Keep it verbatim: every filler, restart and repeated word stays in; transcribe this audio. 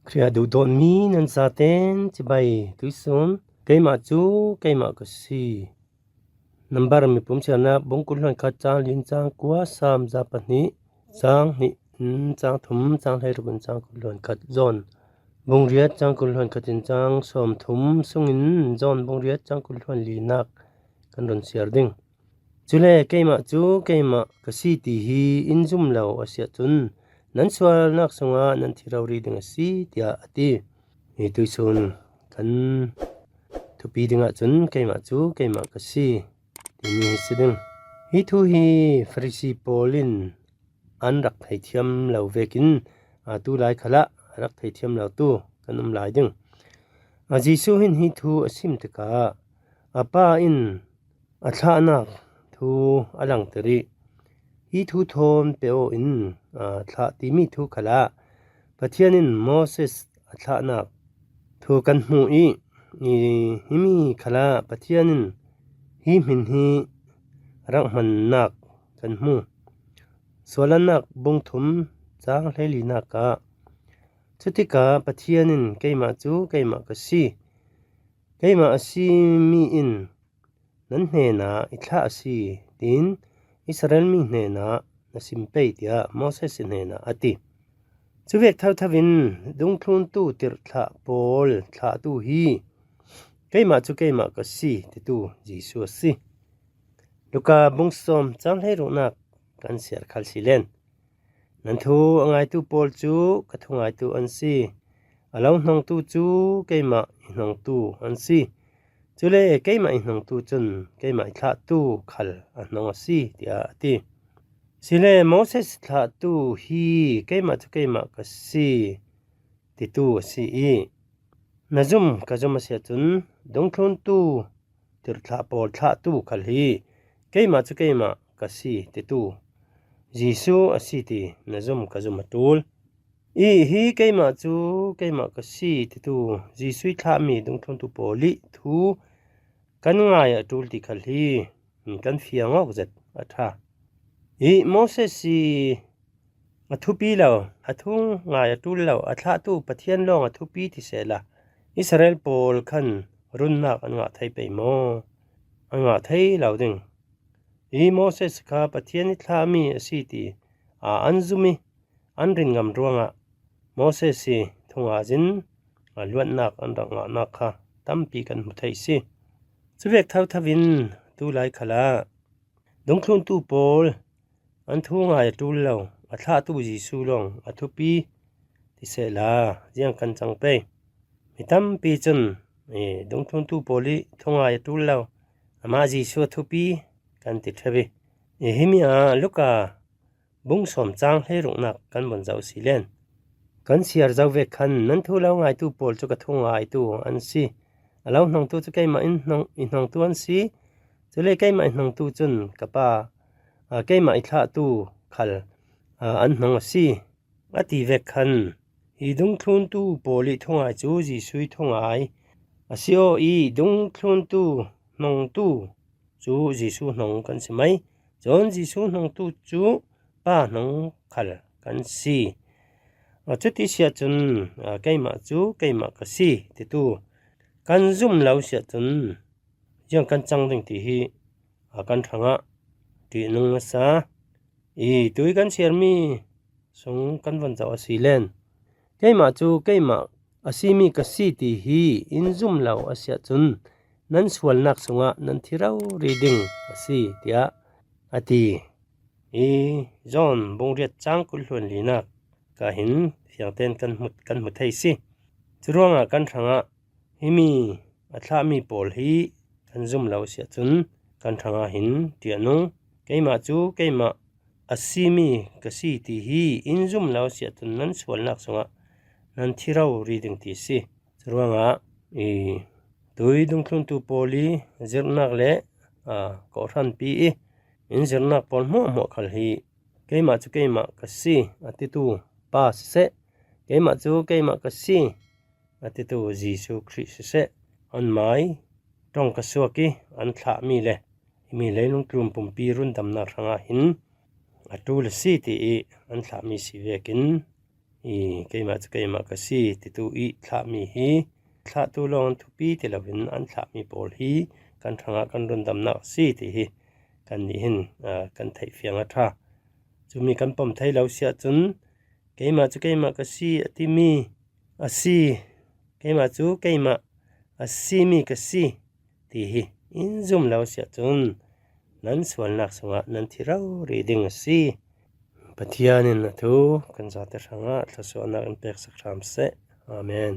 Khrih ah duhdawtmi nan zaten chibai tuisun, keimah cu keimah ka si. Nambar mipum siarnak bung kul hluan khat cang lin cang kua, Sam za pahnih cang hnih in cang thum, cang hleiruk in cang kul hluan khat, John bung riat cang kul hluan khat in cang sawm thum sungin John bung riat cang kul hluan linak kan run siar ding. Cule keimah cu keimah ka si ti hi in zum lo a si ahcun, nan sualnak sungah nan thi rori ding a si, tiah a ti. Hi tuisun kan thupi ding ahcun, keimah cu keimah ka si timi hi si ding. Hi thu hi Farasi pawl in an rak theithiam lo vekin, aa, tu lai khalah rak theithiam lo tu kan um lai ding. A Jesuh hin hi thu a sim tikah a Pa in a thlahnak thu a langter i, hi thu thawn pe aw in, aa, thlah timi thu khalah Pathian in Moses a thlahnak thu kan hmu i, i himi khalah Pathian in hi hmin hi rak hmannak kan hmu. Sualannak bung thum cang hleilinak ah, cutikah Pathian in keimah cu keimah ka si, keimah a simi in nan hnenah i thlah a si, tiin Israel mi hnenah na sim pei, tiah Moses hnenah a ti. Cuvek thotho in dungthluntu tirhthlah pawl thlahtu hi keimah cu keimah ka si titu Jesuh a si. Luka bung sawm cang hleiruknak kan siar khal si len. Nan thu a ngaitu pawl cu ka thu ngaitu an si. A lo hnongtu cu keimah i hnongtu an si. Cule keimah i hnongtu cun keimah i thlahtu khal a hnong a si, tiah a ti. Sile Moses thlahtu hi keimah cu keimah ka si titu a si i, na zum ka zum a si ahcun, dungthluntu tirhthlah pawl thlahtu khal hi keimah cu keimah ka si titu Jesuh a si ti na zum ka zum a ṭul. I hi keimah cu keimah ka si titu Jesuh i thlahmi dungthluntu pawl i thu kan ngai a ṭul ti khal hi kan fiang awk zet a ṭha. I Moses i a thupi lo, a thu ngai a ṭul lo, a thlahtu Pathian lawng a thupi ti sehla, Israel pawl khan runnak an ngah thei pei maw? An ngah thei lo ding. I Moses kha Pathian i thlahmi a si ti a an zum i an rin ngam ruangah Moses i thungazin a luatnak an rak ngahnak kha tampi kan hmu thei si. Cuvek thotho in tu lai khalah dungthluntu pawl an thu ngai a ṭul lo, a thlahtu Jesuh lawng a thupi ti sehla, ziang kan cang pei? Mi tampi cun, i, dungthluntu pawl i thu ngai a ṭul lo, amah Jesuh a thupi kan ti ṭheu i, i, himi ah Luka bung sawm cang hleiruknak kan vun zoh si len. Kan siar zo ve khan, nan thu lo ngaitu pawl cu ka thu ngaitu an si. A lo hnongtu cu keimah in hnong, i hnongtu an si. Cule keimah i hnongtu cun ka Pa, aa, keimah i thlahtu khal, aa, an hnong a si, a ti ve khan, hi dungthluntu pawl i thungai cu Jesuh i thungai a si aw i, dungthluntu hnongtu cu Jesuh hnong kan si mai. Cun Jesuh hnongtu cu Pa hnong khal kan si. A, cuti si ahcun, a, keimah cu keimah ka si titu kan zum lo si ahcun, ziang kan cang ding ti hi, a, kan hrangah ṭihnung a sa. I tui kan siarmi sung kan von zoh a si len. Keimah cu keimah a simi ka si ti hi in zum lo a si ahcun, nan sualnak sungah nan thi rori ding a si, tiah a ti. I John bung riat cang kul hluan linak ka hin fiangten kan hmu, kan hmu thei si. Curuangah kan hrangah himi a thlahmi pawl hi kan zum lo si ahcun, kan hrangah hin ṭihnung. Keimah cu keimah a simi ka si ti hi in zum lo si ahcun, nan sualnak sungah nan thi rori ding ti si. Curuangah i tui dungthluntu pawl i zirhnak le, aa, kawhhranpi i in zirhnak pawl hmuahhmuah khal hi keimah cu keimah ka si a titu Pa siseh, keimah cu keimah ka si a titu Jesuh Khrih siseh, anmai ṭong ka suak i an thlahmi le himi leilung tlun pumpi rundamnak hrangah hin a ṭul a si ti i an thlahmi si vekin, i, keimah cu keimah ka si titu i thlahmi hi thlahtu lawng thupi ti loin an thlahmi pawl hi kan hrangah kan rundamnak a si ti hi kannih hin, aa, kan theih fiang a ṭha. Cumi kan pom thei lo si ahcun, keimah cu keimah ka si a timi a si, keimah cu keimah a simi ka si ti hi in zum lo si ahcun, nan sualnak sungah nan thi rori ding a si. Pathian in a thu kan zate hrangah thluasuahnak in peksak hram seh. Amen.